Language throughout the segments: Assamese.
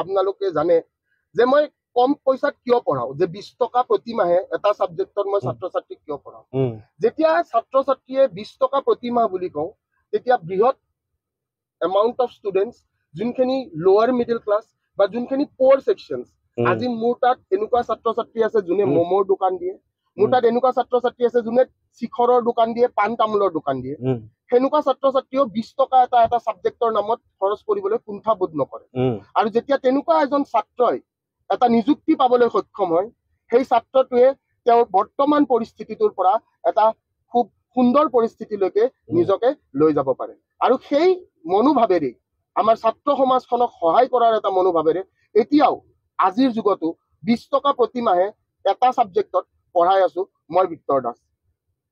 আপোনালোকে জানে যে মই কম পইচাত কিয় পঢ়াওঁ, যে 20 টকা প্ৰতিমাহে এটা ছাবজেক্টত মই ছাত্ৰ ছাত্ৰীক কিয় পঢ়াওঁ। যেতিয়া ছাত্ৰ ছাত্ৰীয়ে 20 টকা প্ৰতিমাহ বুলি কওঁ, তেতিয়া বৃহৎ এমাউণ্ট অফ ষ্টুডেণ্টছ, যোনখিনি লোৱাৰ মিডিল ক্লাছ বা যোনখিনি প'ৰ ছেকশ্যনছ, আজি মোৰ তাত এনেকুৱা ছাত্ৰ ছাত্ৰী আছে যোনে ম'ম'ৰ দোকান দিয়ে, মোৰ তাত এনেকুৱা ছাত্ৰ ছাত্ৰী আছে যোনে শিখৰৰ দোকান দিয়ে, পাণ তামোলৰ দোকান দিয়ে। সেনেকুৱা ছাত্ৰ ছাত্ৰীও 20 টকা এটা এটা ছাবজেক্টৰ নামত খৰচ কৰিবলৈ কুণ্ঠাবোধ নকৰে। আৰু যেতিয়া তেনেকুৱা এজন ছাত্ৰই এটা নিযুক্তি পাবলৈ সক্ষম হয়, সেই ছাত্ৰটোৱে তেওঁৰ বৰ্তমান পৰিস্থিতিটোৰ পৰা এটা খুব সুন্দৰ পৰিস্থিতিলৈকে নিজকে লৈ যাব পাৰে। আৰু সেই মনোভাৱেৰে, আমাৰ ছাত্ৰ সমাজখনক সহায় কৰাৰ এটা মনোভাৱেৰে এতিয়াও আজিৰ যুগতো 20 টকা প্ৰতিমাহে এটা ছাবজেক্টত পঢ়াই আছো মই, ভিক্টৰ দাস।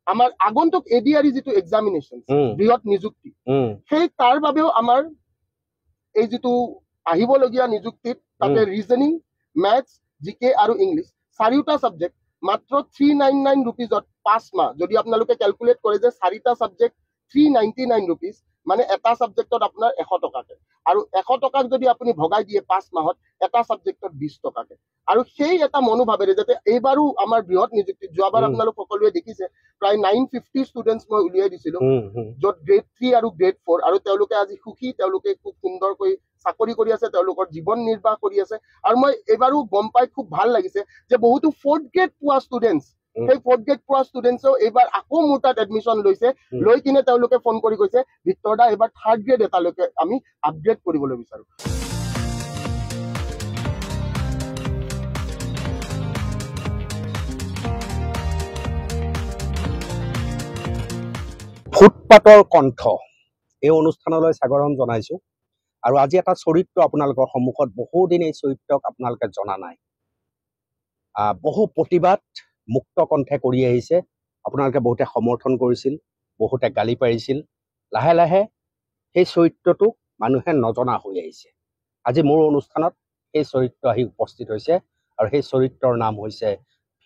আমাৰ আগন্তুক এডিআৰই যিটো এক্সামিনেশ্যন, বৃহৎ নিযুক্তি, সেই তাৰ বাবেও আমাৰ এই যিটো আহিবলগীয়া নিযুক্তিত তাতে ৰিজনিং, মেথছ, জি কে আৰু ইংলিছ চাৰিওটা ছাবজেক্ট মাত্ৰ 399 ৰুপিজত 5 মাহ। যদি আপোনালোকে কেলকুলেট কৰে যে চাৰিটা ছাবজেক্ট 399 ৰুপিজ, মানে এটা ছাবজেক্টত আপোনাৰ 100 টকাকে, আৰু 100 টকাক যদি আপুনি ভগাই দিয়ে 5 মাহত, এটা ছাবজেক্টত 20 টকাকে। আৰু সেই এটা মনোভাৱেৰে যাতে এইবাৰো আমাৰ বৃহৎ নিযুক্তি, যোৱাবাৰ আপোনালোক সকলোৱে দেখিছে প্ৰায় 950 ষ্টুডেণ্টছ মই উলিয়াই দিছিলো, য'ত গ্ৰেড 3 আৰু গ্ৰেড 4, আৰু তেওঁলোকে আজি সুখী, তেওঁলোকে খুব সুন্দৰকৈ চাকৰি কৰি আছে, তেওঁলোকৰ জীৱন নিৰ্বাহ কৰি আছে। আৰু মই এইবাৰো গম পাই খুব ভাল লাগিছে যে বহুতো ফ'ৰ্থ গ্ৰেড পোৱা ষ্টুডেণ্টছ, সেই ফ'ৰ্থ গ্ৰেড পোৱা ষ্টুডেণ্টছেও এইবাৰ আকৌ মোৰ তাত এডমিশ্যন লৈছে, লৈ কিনে তেওঁলোকে ফোন কৰি কৈছে, ভিক্টৰ দা, এইবাৰ থাৰ্ড গ্ৰেড এটালৈকে আমি আপগ্ৰেড কৰিবলৈ বিচাৰো। ফুটপাতৰ কণ্ঠ এই অনুষ্ঠানলৈ স্বাগতম জনাইছো। আৰু আজি এটা চৰিত্ৰ আপোনালোকৰ সন্মুখত, বহুদিন এই চৰিত্ৰক আপোনালোকে জনা নাই, বহু প্ৰতিবাদ মুক্ত কণ্ঠে কৰি আহিছে। আপোনালোকে বহুতে সমৰ্থন কৰিছিল, বহুতে গালি পাৰিছিল। লাহে লাহে সেই চৰিত্ৰটোক মানুহে নজনা হৈ আহিছে। আজি মোৰ অনুষ্ঠানত সেই চৰিত্ৰ আহি উপস্থিত হৈছে, আৰু সেই চৰিত্ৰৰ নাম হৈছে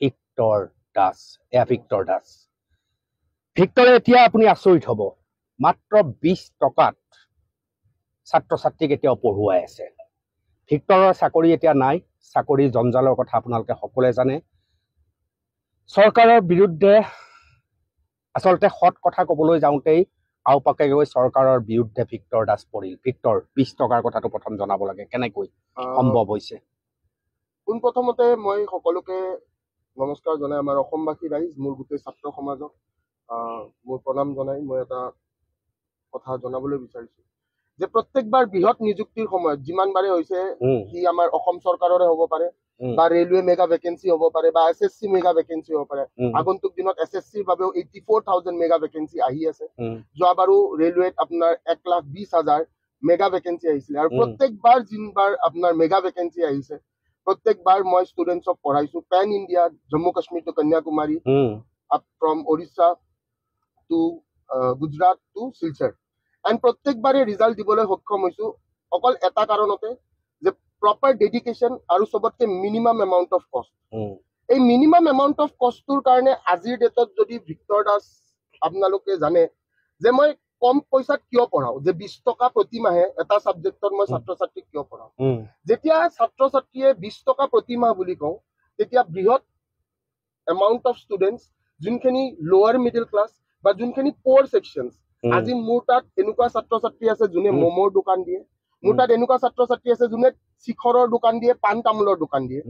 ভিক্টৰ দাস। এয়া ভিক্টৰ দাস। ভিক্টৰে এতিয়া আপুনি আচৰিত হ'ব, মাত্ৰ 20 টকাত ছাত্ৰ ছাত্ৰীক এতিয়াও পঢ়ুৱাই আছে। ভিক্টৰৰ চাকৰি এতিয়া নাই, চাকৰি জঞ্জালৰ কথা আপোনালোকে সকলোৱে জানে। চৰকাৰৰ বিৰুদ্ধে আচলতে সৎ কথা ক'বলৈ যাওঁতেই আওপাকে গৈ চৰকাৰৰ বিৰুদ্ধে ভিক্টৰ দাস পৰিল। ভিক্টৰ, 20 টকাৰ কথাটো প্ৰথম জনাব লাগে, কেনেকৈ সম্ভৱ হৈছে? পোনপ্ৰথমতে মই সকলোকে নমস্কাৰ জনাই আমাৰ অসমবাসী ৰাইজ, মোৰ গোটেই ছাত্ৰ সমাজক মোৰ প্ৰণাম জনাই মই এটা কথা জনাবলৈ বিচাৰিছো যে প্ৰত্যেকবাৰ বৃহৎ নিযুক্তিৰ সময়ত যিমানবাৰে হৈছে, সি আমাৰ অসম চৰকাৰৰে হ'ব পাৰে বা ৰেলৱে মেগা ভেকেঞ্চি হ'ব পাৰে বা S S C mega vacancy হ'ব পাৰে। আগন্তুক দিনত এছ এছ চিৰ বাবেও 84,000 মেগা ভেকেঞ্চি আহি আছে। যোৱাবাৰো ৰেলৱেত আপোনাৰ 1,20,000 মেগা ভেকেঞ্চি আহিছিলে। আৰু প্ৰত্যেকবাৰ যিবাৰ আপোনাৰ মেগা ভেকেঞ্চি আহিছে, প্ৰত্যেকবাৰ মই ষ্টুডেণ্টছক পঢ়াইছো pan India, Jammu Kashmir to Kanyakumari, up from Odisha to Gujarat to Silchar, and প্ৰত্যেকবাৰে ৰিজাল্ট দিবলৈ সক্ষম হৈছো অকল এটা কাৰণতে যে প্ৰপাৰ ডেডিকেশ্যন আৰু চবতকে মিনিমাম এমাউণ্ট অফ কষ্ট। এই মিনিমাম এমাউণ্ট অফ কষ্টটোৰ কাৰণে আজিৰ ডেটত যদি ভিক্টৰ দাস আপোনালোকে জানে যে মই কম পইচাত কিয় পঢ়াওঁ, যে 20 টকা প্ৰতিমাহে এটা ছাবজেক্টত মই ছাত্ৰ ছাত্ৰীক কিয় পঢ়াওঁ। যেতিয়া ছাত্ৰ ছাত্ৰীয়ে 20 টকা প্ৰতিমাহ বুলি কওঁ, তেতিয়া বৃহৎ এমাউণ্ট অফ ষ্টুডেণ্টছ, যোনখিনি লোৱাৰ মিডিল ক্লাছ বা যোনখিনি প'ৰ ছেকশ্যনছ, আজি মোৰ তাত এনেকুৱা ছাত্ৰ ছাত্ৰী আছে যোনে ম'ম'ৰ দোকান দিয়ে, মোৰ তাত এনেকুৱা ছাত্ৰ ছাত্ৰী আছে যোনে শিখৰৰ দোকান দিয়ে, পাণ তামোলৰ দোকান দিয়ে।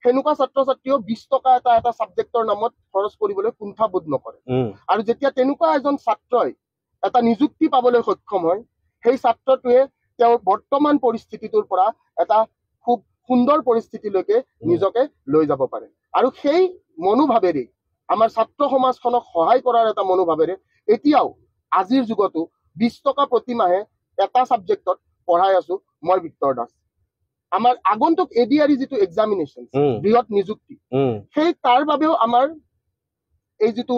সেনেকুৱা ছাত্ৰ ছাত্ৰীও 20 টকা এটা এটা ছাবজেক্টৰ নামত খৰচ কৰিবলৈ কুণ্ঠাবোধ নকৰে। আৰু যেতিয়া তেনেকুৱা এজন ছাত্ৰই এটা নিযুক্তি পাবলৈ সক্ষম হয়, সেই ছাত্ৰটোৱে তেওঁৰ বৰ্তমান পৰিস্থিতিটোৰ পৰা এটা খুব সুন্দৰ পৰিস্থিতিলৈকে নিজকে লৈ যাব পাৰে। আৰু সেই মনোভাৱেৰে, আমাৰ ছাত্ৰ সমাজখনক সহায় কৰাৰ এটা মনোভাৱেৰে এতিয়াও আজিৰ যুগতো 20 টকা প্ৰতিমাহে এটা ছাবজেক্টত পঢ়াই আছো মই, ভিক্টৰ দাস। আমাৰ আগন্তুক এডিআৰই যিটো এক্সামিনেশ্যন, বৃহৎ নিযুক্তি, সেই তাৰ বাবেও আমাৰ এই যিটো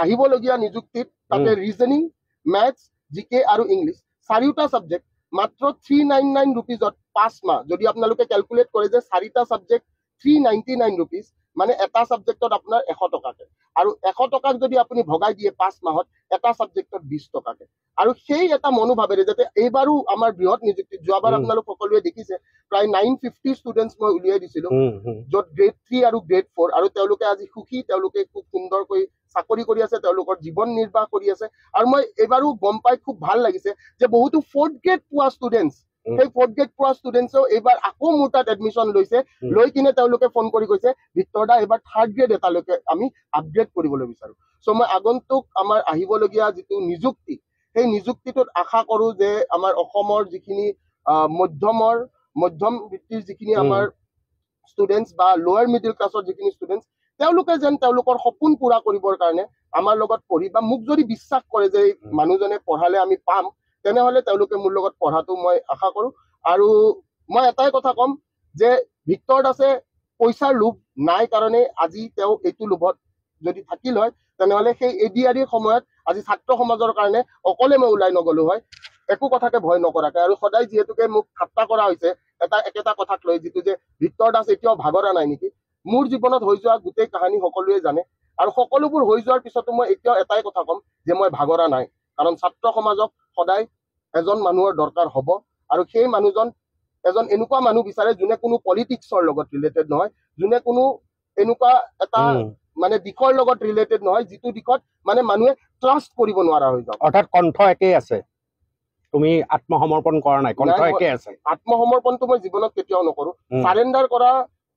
আহিবলগীয়া নিযুক্তিত তাতে ৰিজনিং, মেথছ, জি কে আৰু ইংলিছ চাৰিওটা ছাবজেক্ট মাত্ৰ 399 ৰুপিজত 5 মাহ। যদি আপোনালোকে কেলকুলেট কৰে যে চাৰিটা ছাবজেক্ট 399 ৰুপিজ, মানে এটা ছাবজেক্টত আপোনাৰ 100 টকাকে, আৰু 100 টকাক যদি আপুনি ভগাই দিয়ে 5 মাহত, এটা ছাবজেক্টত 20 টকাকে। আৰু সেই এটা মনোভাৱেৰে যাতে এইবাৰো আমাৰ বৃহৎ নিযুক্তি, যোৱাবাৰ আপোনালোক সকলোৱে দেখিছে প্ৰায় 950 ষ্টুডেণ্টছ মই উলিয়াই দিছিলো, য'ত গ্ৰেড 3 আৰু গ্ৰেড 4, আৰু তেওঁলোকে আজি সুখী, তেওঁলোকে খুব সুন্দৰকৈ চাকৰি কৰি আছে, তেওঁলোকৰ জীৱন নিৰ্বাহ কৰি আছে। আৰু মই এইবাৰো গম পাই খুব ভাল লাগিছে যে বহুতো 4th grade পোৱা ষ্টুডেণ্টছ, সেই 4th grade পোৱা ষ্টুডেণ্টছেও এইবাৰ আকৌ মোৰ তাত এডমিশ্যন লৈছে। লৈ কিনে তেওঁলোকে ফোন কৰি কৈছে, ভিক্টৰ দা এইবাৰ 3rd grade এটালৈকে আমি আপগ্ৰেড কৰিবলৈ বিচাৰো। চ' মই আগন্তুক আমাৰ আহিবলগীয়া যিটো নিযুক্তি, সেই নিযুক্তিটোত আশা কৰো যে আমাৰ অসমৰ যিখিনি মধ্যম বৃত্তিৰ যিখিনি আমাৰ ষ্টুডেণ্টছ বা লোৱাৰ মিডিল ক্লাছৰ যিখিনি ষ্টুডেণ্টছ, তেওঁলোকে যেন তেওঁলোকৰ সপোন পূৰা কৰিবৰ কাৰণে আমাৰ লগত পঢ়ি বা মোক যদি বিশ্বাস কৰে যে এই মানুহজনে পঢ়ালে আমি পাম, তেনেহ'লে তেওঁলোকে মোৰ লগত পঢ়াটো মই আশা কৰোঁ। আৰু মই এটাই কথা ক'ম যে ভিক্টৰ দাসে পইচাৰ লোভ নাই কাৰণে আজি তেওঁ এইটো লোভত যদি থাকিল হয়, তেনেহ'লে সেই ADRE সময়ত আজি ছাত্ৰ সমাজৰ কাৰণে অকলে মই ওলাই নগ'লো হয়, একো কথাকে ভয় নকৰাকে। আৰু সদায় যিহেতুকে মোক ঠাট্টা কৰা হৈছে একেটা কথাক লৈ, যিটো যে ভিক্টৰ দাস এতিয়াও ভাগৰা নাই নেকি, মোৰ জীৱনত হৈ যোৱা গোটেই কাহানী সকলোৱে জানে। আৰু সকলোবোৰ হৈ যোৱাৰ পিছতো মই এতিয়াও এটাই কথা ক'ম যে মই ভাগৰা নাই, কাৰণ ছাত্ৰ সমাজক সদায় এজন মানুহৰ দৰকাৰ হ'ব, আৰু সেই মানুহজন এজন এনেকুৱা মানুহ বিচাৰে যোনে কোনো পলিটিক্সৰ লগত ৰিলেটেড নহয়, যোনে কোনো এনেকুৱা এটা মানে দিশৰ লগত ৰিলেটেড নহয় যিটো দিশত মানে মানুহে ট্ৰাষ্ট কৰিব নোৱাৰা হৈ যাওক। অৰ্থাৎ কণ্ঠ একেই আছে, তুমি আত্মসমৰ্পণ কৰা নাই, কণ্ঠ একেই আছে। আত্মসমৰ্পণটো মই জীৱনত কেতিয়াও নকৰো, চাৰেণ্ডাৰ কৰা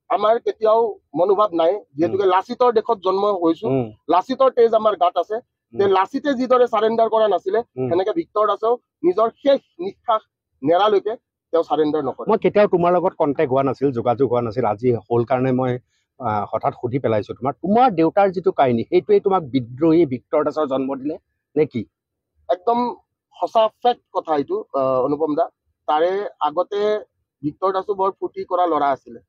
আমাৰ কেতিয়াও মনোভাৱ নাই। যিহেতুকে লাচিতৰ দেশত জন্ম হৈছো, লাচিতৰ তেজ আমাৰ গাত আছে, যে লাচিতে যিদৰে চাৰেণ্ডাৰ কৰা নাছিলে, সেনেকে ভিক্টৰ দাসেও নিজৰ শেষ নিশ্বাস নেৰালৈকে তেওঁ চাৰেণ্ডাৰ নকৰে। মই কেতিয়াও তোমাৰ লগত কণ্টেক্ট হোৱা নাছিল, যোগাযোগ হোৱা নাছিল, আজি হ'ল কাৰণে মই হঠাৎ সুধি পেলাইছো। তোমাৰ দেউতাৰ যিটো কাহিনী, সেইটোৱেই তোমাক বিদ্ৰোহী ভিক্টৰ দাসৰ জন্ম দিলে নে কি? একদম সঁচা ফেক্ট কথা এইটো অনুপম দা। তাৰে আগতে ভিক্টৰ দাসো বৰ ফূৰ্তি কৰা ল'ৰা আছিলে।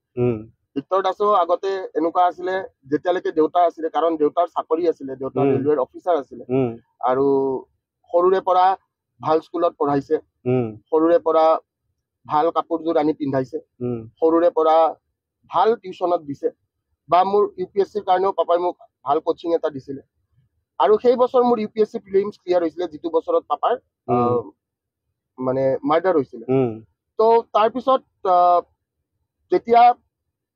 ভিক্টৰ দাসো আগতে এনেকুৱা আছিলে, যেতিয়ালৈকে দেউতা আছিলে, কাৰণ দেউতাৰ চাকৰি আছিলে, দেউতা ৰেলৱেৰ অফিচাৰ আছিলে, আৰু সৰুৰে পৰা ভাল স্কুলত পঢ়াইছে, সৰুৰে পৰা ভাল কাপোৰযোৰ আনি পিন্ধাইছে, সৰুৰে পৰা ভাল টিউচনত দিছে, বা মোৰ UPSC ৰ কাৰণেও পাপাই মোক ভাল কোচিং এটা দিছিলে। আৰু সেই বছৰ মোৰ UPSC prelims clear হৈছিলে, যিটো বছৰত পাপাৰ মানে মাৰ্ডাৰ হৈছিলে। ত' তাৰপিছত যেতিয়া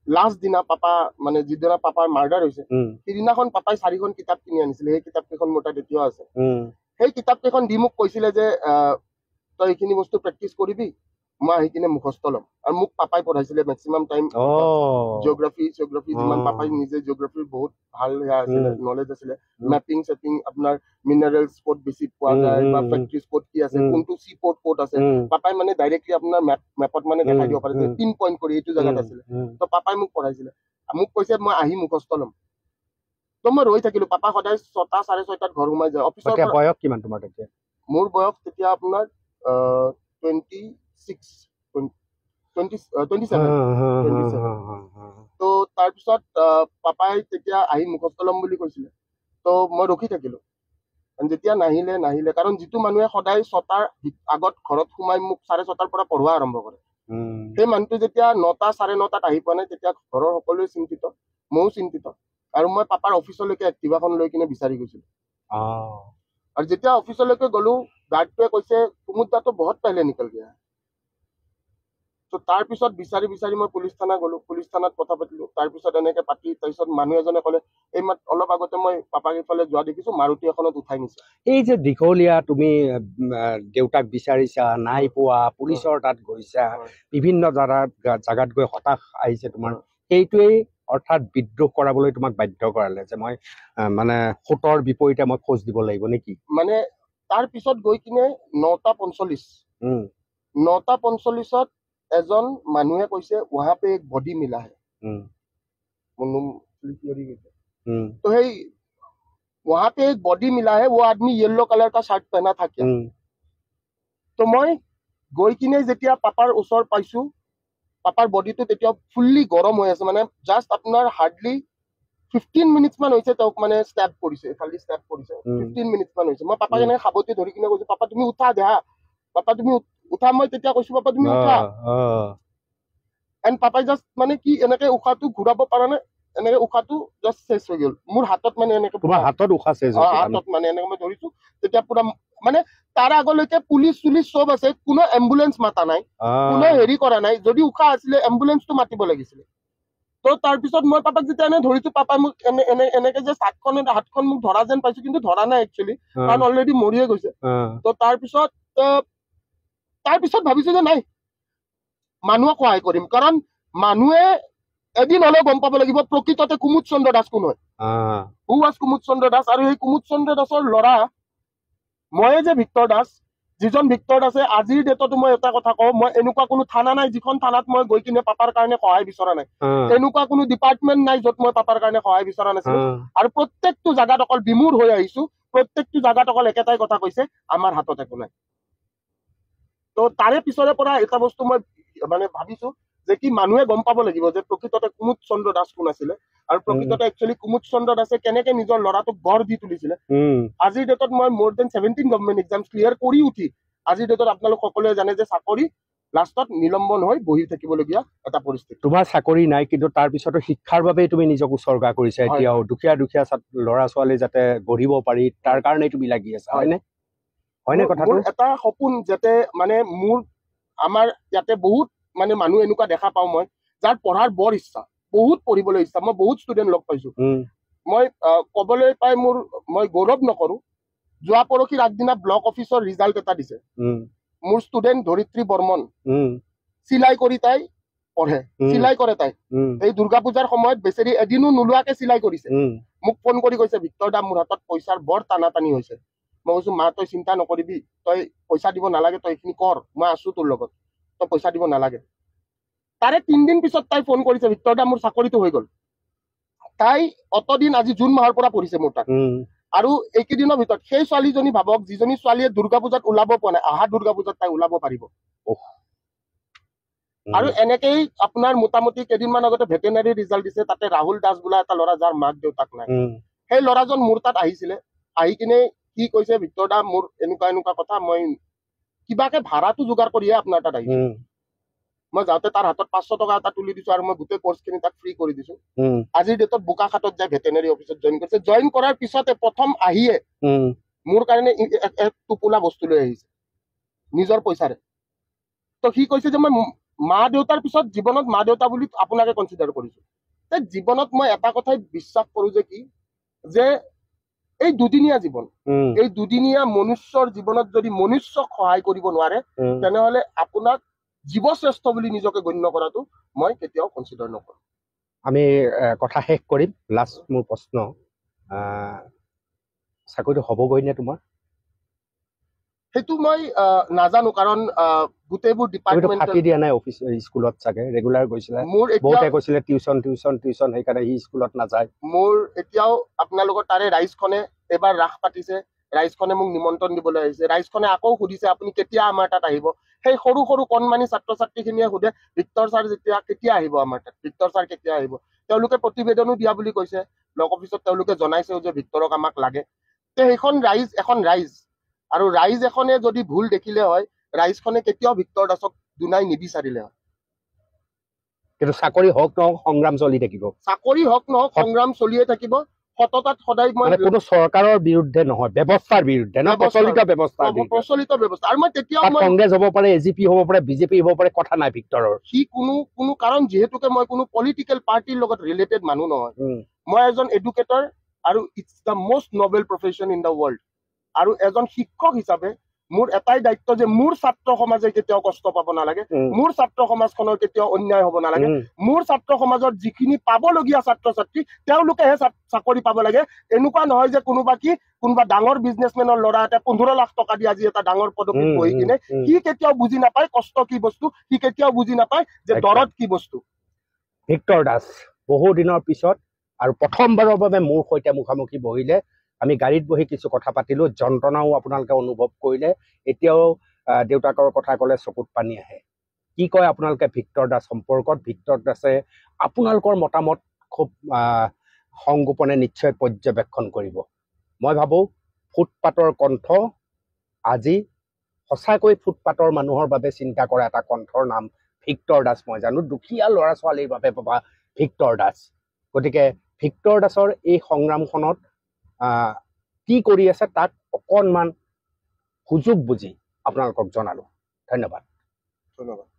লাষ্ট দিনা পাপা, মানে যিদিনা পাপাৰ মাৰ্ডাৰ হৈছে, সেইদিনাখন পাপাই 4খন কিতাপ কিনি আনিছিলে। সেই কিতাপ কেইখন মোৰ তাত এতিয়াও আছে। সেই কিতাপ কেইখন দি মোক কৈছিলে যে তই এইখিনি বস্তু প্ৰেক্টিচ কৰিবি, মই আহি কিনে মুখস্থ ল'ম। আৰু মোক পাপাই পঢ়াইছিলে মেক্সিমাম টাইম জিঅ'গ্ৰাফি চিঅ'গ্ৰাফি, যিমান পাপাই নিজে জিঅ'গ্ৰাফিৰ বহুত ভাল সেয়া আছিলে, নলেজ আছিলে। মেপিং চেপিং, আপোনাৰ মিনাৰেলছ ক'ত বেছি পোৱা যায় বা ফেক্টৰিজ ক'ত কি আছে, কোনটো চি পৰ্ট ক'ত আছে, পাপাই মানে ডাইৰেক্টলি আপোনাৰ মেপত মানে দেখাই দিব পাৰে, পিন পইণ্ট কৰি এইটো জেগাত আছিলে। ত' পাপাই মোক পঢ়াইছিলে, মোক কৈছে মই আহি মুখস্থ ল'ম। ত' মই ৰৈ থাকিলো। পাপা সদায় 6টা 6:30 ঘৰ সোমাই যায় অফিচৰ। বয়স কিমান তোমাৰ তেতিয়া? মোৰ বয়স তেতিয়া আপোনাৰ 26, 27। ত' তাৰপিছত পাপাই তেতিয়া আহি মুখস্থ ল'ম বুলি কৈছিলে। ত' মই ৰখি থাকিলো, যেতিয়া নাহিলে, কাৰণ যিটো মানুহে সদায় 6টাৰ আগত ঘৰত সোমাই মোক 6:30টাৰ পৰা পঢ়োৱা আৰম্ভ কৰে, সেই মানুহটো যেতিয়া 9টা 9:30টাত আহি পোৱা নাই, তেতিয়া ঘৰৰ সকলোৱে চিন্তিত, ময়ো চিন্তিত। আৰু মই পাপাৰ অফিচলৈকে এক্টিভাখন লৈ কিনে বিচাৰি গৈছিলো। আৰু যেতিয়া অফিচলৈকে গ'লো, গাৰ্ডটোৱে কৈছে কুমুদ দাটো বহুত পেহলে নিকল গয়া। ত' তাৰপিছত বিচাৰি বিচাৰি মই পুলিচ থানা গ'লো, পুলিচ থানাত কথা পাতিলো। তাৰপিছত এনেকে পাতি, তাৰপিছত মানুহ এজনে ক'লে এই মাত অলপ আগতে মই পাপাক এইফালে যোৱা দেখিছো, মাৰুতি এখনত উঠাই নিছে। এই যে দীঘলীয়া তুমি দেউতাক বিচাৰিছা, নাই পোৱা, পুলিচৰ তাত গৈছা, বিভিন্ন জাগাত গৈ হতাশ আহিছে তোমাৰ, সেইটোৱেই অৰ্থাৎ বিদ্ৰোহ কৰাবলৈ তোমাক বাধ্য কৰালে যে মই মানে সোঁতৰ বিপৰীতে মই খোজ দিব লাগিব নেকি? মানে তাৰপিছত গৈ কিনে 9:45, 9:45ত এজন মানুহে কৈছে ৱাহা পে এক বডি মিলা হে। তো সেই ৱাহা পে এক বডি মিলা হে, वो আদমি য়েলো কালাৰ কা চাৰ্ট পেহনা থা কিয়া? তো মই গৈ কিনে যেতিয়া পাপাৰ ওচৰ পাইছো, পাপাৰ বডিটো তেতিয়া ফুল্লি গৰম হৈ আছে, মানে জাষ্ট আপোনাৰ হাৰ্ডলি 15 মিনিটছ মান হৈছে তেওঁক মানে ষ্টেপ কৰিছে, এইফালেদি ষ্টেপ কৰিছে, 15 মিনিটছ মান হৈছে। মই পাপাক এনেকে সাৱটি ধৰি কিনে কৈছো, পাপা তুমি উঠা দেহা, পাপা তুমি উঠা। মই তেতিয়া কৈছো পাপা তুমি উঠা। এণ্ড পাপাই জাষ্ট মানে কি এনেকে উশাহটো ঘূৰাব পৰা নাই, এনেকে উশাহটো জাষ্ট চেচ হৈ গ'ল মোৰ হাতত, মানে এনেকে তোমাৰ হাতত উশাহ চেচ হৈছে? হাতত, মানে এনেকে মই ধৰিছো তেতিয়া পুৰা, মানে তাৰ আগলৈকে পুলিচ চুলিচ চব আছে, কোনো এম্বুলেন্স মাতা নাই, কোনো হেৰি কৰা নাই। যদি উশাহ আছিলে এম্বুলেন্সটো মাতিব লাগিছিলে। ত' তাৰপিছত মই পাপাক যেতিয়া এনে ধৰিছো, পাপাই মোক এনে এনে এনেকে যে হাতখন মোক ধৰা যেন পাইছো, কিন্তু ধৰা নাই একচুৱেলি, কাৰণ অলৰেডি মৰিয়ে গৈছে। ত' তাৰপিছত ভাবিছো যে নাই, মানুহক সহায় কৰিম, কাৰণ মানুহে এদিন হলেও গম পাব লাগিব প্ৰকৃততে কুমুদ চন্দ্ৰ দাস কোন হয়, who was Kumud Chandra Das. আৰু সেই কুমুদ চন্দ্ৰ দাসৰ ল'ৰা ময়ে যে ভিক্টৰ দাস, যিজন ভিক্টৰ দাসে আজিৰ ডেটতো মই এটা কথা কওঁ, মই এনেকুৱা কোনো থানা নাই যিখন থানাত মই গৈ কিনে পাপাৰ কাৰণে সহায় বিচৰা নাই, এনেকুৱা কোনো ডিপাৰ্টমেণ্ট নাই য'ত মই পাপাৰ কাৰণে সহায় বিচৰা নাছিলো। আৰু প্ৰত্যেকটো জাগাত অকল বিমূৰ হৈ আহিছো, প্ৰত্যেকটো জাগাত অকল একেটাই কথা কৈছে, আমাৰ হাতত একো নাই। ত' তাৰে পিছৰে পৰা এটা বস্তু মই মানে ভাবিছো যে কি মানুহে গম পাব লাগিব যে প্ৰকৃততে কুমুদ চন্দ্ৰ দাস কোন আছিলে, আৰু প্ৰকৃততে একচুৱেলি কুমুদ চন্দ্ৰ দাসে কেনেকে নিজৰ ল'ৰাটোক গঢ় দি তুলিছিলে। আজিৰ ডেটত মই more than 17 government exams clear কৰি উঠি আজিৰ ডেটত আপোনালোক সকলোৱে জানে যে চাকৰি লাষ্টত নিলম্বন হৈ বহি থাকিবলগীয়া এটা পৰিস্থিতি। তোমাৰ চাকৰি নাই, কিন্তু তাৰ পিছতো শিক্ষাৰ বাবেই তুমি নিজক উৎসৰ্গা কৰিছা। এতিয়াও দুখীয়া দুখীয়া ল'ৰা ছোৱালী যাতে গঢ়িব পাৰি তাৰ কাৰণেই তুমি লাগি আছা, হয়নে? হয়নে কথাটো? মোৰ এটা সপোন যাতে মানে মোৰ আমাৰ ইয়াতে বহুত মানে মানুহ এনেকুৱা দেখা পাওঁ মই, যাৰ পঢ়াৰ বৰ ইচ্ছা, বহুত পঢ়িবলৈ ইচ্ছা। মই বহুত ষ্টুডেণ্ট লগ পাইছো। মই ক'বলৈ পাই মই গৌৰৱ নকৰো, যোৱা পৰহিৰ আগদিনা ব্লক অফিচৰ ৰিজাল্ট এটা দিছে। মোৰ ষ্টুডেণ্ট ধৰিত্ৰী বৰ্মন, চিলাই কৰি তাই পঢ়ে, চিলাই কৰে তাই। এই দুৰ্গা পূজাৰ সময়ত বেচেৰি এদিনো নোলোৱাকে চিলাই কৰিছে। মোক ফোন কৰি কৈছে, ভিক্টৰ দা মোৰ হাতত পইচাৰ বৰ টানা টানি হৈছে। মই কৈছো, মা তই চিন্তা নকৰিবি, তই পইচা দিব নালাগে, তই এইখিনি কৰ, মই আছো তোৰ লগত, তই পইচা দিব নালাগে। তাৰে 3 দিন পিছত তাই ফোন কৰিছে, ভিক্টৰ দা মোৰ চাকৰিটো হৈ গ'ল। তাই অতদিন আজি জুন মাহৰ পৰা পঢ়িছে মোৰ তাত, আৰু এইকেইদিনৰ ভিতৰত সেই ছোৱালীজনী ভাবক, যিজনী ছোৱালীয়ে দুৰ্গা পূজাত ওলাব পৰা নাই, অহা দুৰ্গা পূজাত তাই ওলাব পাৰিব। আৰু এনেকেই আপোনাৰ মোটামুটি কেইদিনমান আগতে ভেটেনাৰী ৰিজাল্ট দিছে, তাতে ৰাহুল দাস বোলা এটা ল'ৰা যাৰ মাক দেউতাক নাই, সেই ল'ৰাজন মোৰ তাত আহিছিলে। আহি কিনে কি কৈছে, ভিক্টৰ দা মোৰ এনেকুৱা এনেকুৱা কথা, মই কিবাকে ভাড়াটো যোগাৰ কৰিহে আপোনাৰ তাত আহিছো। মই যাওঁতে তাৰ হাতত 500 টকা এটা তুলি দিছো আৰু মই গোটেই কৰ্চখিনি তাক ফ্ৰী কৰি দিছো। আজিৰ ডেটত বোকাখাতত যাই ভেটেনাৰী অফিচত জইন কৰিছে। জইন কৰাৰ পিছতে প্ৰথম আহিয়ে মোৰ কাৰণে এক টোপোলা বস্তু লৈ আহিছে নিজৰ পইচাৰে। তো সি কৈছে যে মই মা দেউতাৰ পিছত জীৱনত মা দেউতা বুলি আপোনাকে কনচিডাৰ কৰিছো। জীৱনত মই এটা কথাই বিশ্বাস কৰো যে কি, যে এই দুদিনীয়া জীৱন, এই দুদিনীয়া মনুষ্যৰ জীৱনত যদি মনুষ্যক সহায় কৰিব নোৱাৰে, তেনেহলে আপোনাক জীৱশ্ৰেষ্ঠ বুলি নিজকে গণ্য কৰাটো মই কেতিয়াও কনচিডাৰ নকৰো। আমি কথা শেষ কৰিম। লাষ্ট মোৰ প্ৰশ্ন, চাকৰিটো হ'বগৈ নে তোমাৰ? সেইটো মই নাজানো, কাৰণ গোটেইবোৰ ডিপাৰ্টমেণ্ট ফাঁকি দিয়া নাই অফিচ স্কুলত চাগে ৰেগুলাৰ গৈছিলে। মোৰ বহুতে কৈছিলে টিউচন টিউচন টিউচন, সেইকাৰণে সি স্কুলত নাযায়। মোৰ এতিয়াও আপোনালোকৰ তাৰে ৰাইজখনে এবাৰ ৰাস পাতিছে, ৰাইজখনে মোক নিমন্ত্ৰণ দিবলৈ আহিছে, ৰাইজখনে আকৌ সুধিছে আপুনি কেতিয়া আমাৰ তাত আহিব। সেই সৰু সৰু কণমানি ছাত্ৰ ছাত্ৰীখিনিয়ে সোধে, ভিক্টৰ ছাৰ যেতিয়া কেতিয়া আহিব আমাৰ তাত, ভিক্টৰ ছাৰ কেতিয়া আহিব। তেওঁলোকে প্ৰতিবেদনো দিয়া বুলি কৈছে, ব্লক অফিচত তেওঁলোকে জনাইছেও যে ভিক্টৰক আমাক লাগে। তে সেইখন ৰাইজ এখন ৰাইজ, আৰু ৰাইজ এখনে যদি ভুল দেখিলে হয়, ৰাইজখনে কেতিয়াও ভিক্টৰ দাসক দুনাই নিবিচাৰিলে হয়। কিন্তু চাকৰি হওক নহওক সংগ্ৰাম চলি থাকিব, চাকৰি হওক নহওক সংগ্ৰাম চলিয়ে থাকিব। সততাত সদায় মই কোনো চৰকাৰৰ বিৰুদ্ধে নহয়, ব্যৱস্থাৰ বিৰুদ্ধে, প্ৰচলিত ব্যৱস্থা, প্ৰচলিত ব্যৱস্থা। আৰু মই তেতিয়াও কংগ্ৰেছ হ'ব পাৰে, এজিপি হ'ব পাৰে, বিজেপি হ'ব পাৰে, কথা নাই ভিক্টৰৰ। সি কোনো কোনো কাৰণ, যিহেতুকে মই কোনো পলিটিকেল পাৰ্টিৰ লগত ৰিলেটেড মানুহ নহয়, মই এজন এডুকেটৰ আৰু it's the most noble profession in the world. আৰু এজন শিক্ষক হিচাপে মোৰ এটাই দায়িত্ব যে মোৰ ছাত্ৰ সমাজে কেতিয়াও কষ্ট পাব নালাগে, মোৰ ছাত্ৰ সমাজখনৰ কেতিয়াও অন্যায় হ'ব নালাগে, মোৰ ছাত্ৰ সমাজৰ যিখিনি পাবলগীয়া ছাত্ৰ ছাত্ৰী তেওঁলোকেহে চাকৰি পাব লাগে। এনেকুৱা নহয় যে কোনোবা ডাঙৰ বিজনেছমেনৰ ল'ৰা এটা 15 লাখ টকা দি আজি এটা ডাঙৰ পদক্ষেপ বহি কিনে সি কেতিয়াও বুজি নাপায় কষ্ট কি বস্তু, সি কেতিয়াও বুজি নাপায় যে দৰদ কি বস্তু। ভিক্টৰ দাস বহু দিনৰ পিছত আৰু প্ৰথমবাৰৰ বাবে মোৰ সৈতে মুখামুখি বহিলে। আমি গাড়ীত বহি কিছু কথা পাতিলোঁ, যন্ত্ৰণাও আপোনালোকে অনুভৱ কৰিলে। এতিয়াও দেউতাকৰ কথা ক'লে চকুত পানী আহে। কি কয় আপোনালোকে ভিক্টৰ দাস সম্পৰ্কত? ভিক্টৰ দাসে আপোনালোকৰ মতামত খুব সংগোপনে নিশ্চয় পৰ্যবেক্ষণ কৰিব। মই ভাবোঁ ফুটপাতৰ কণ্ঠ আজি সঁচাকৈ ফুটপাতৰ মানুহৰ বাবে চিন্তা কৰা এটা কণ্ঠৰ নাম ভিক্টৰ দাস। মই জানো দুখীয়া ল'ৰা ছোৱালীৰ বাবে পাবা ভিক্টৰ দাস। গতিকে ভিক্টৰ দাসৰ এই সংগ্ৰামখনত কি কৰি আছে তাক অকণমান সুযোগ বুজি আপোনালোকক জনালোঁ। ধন্যবাদ। ধন্যবাদ।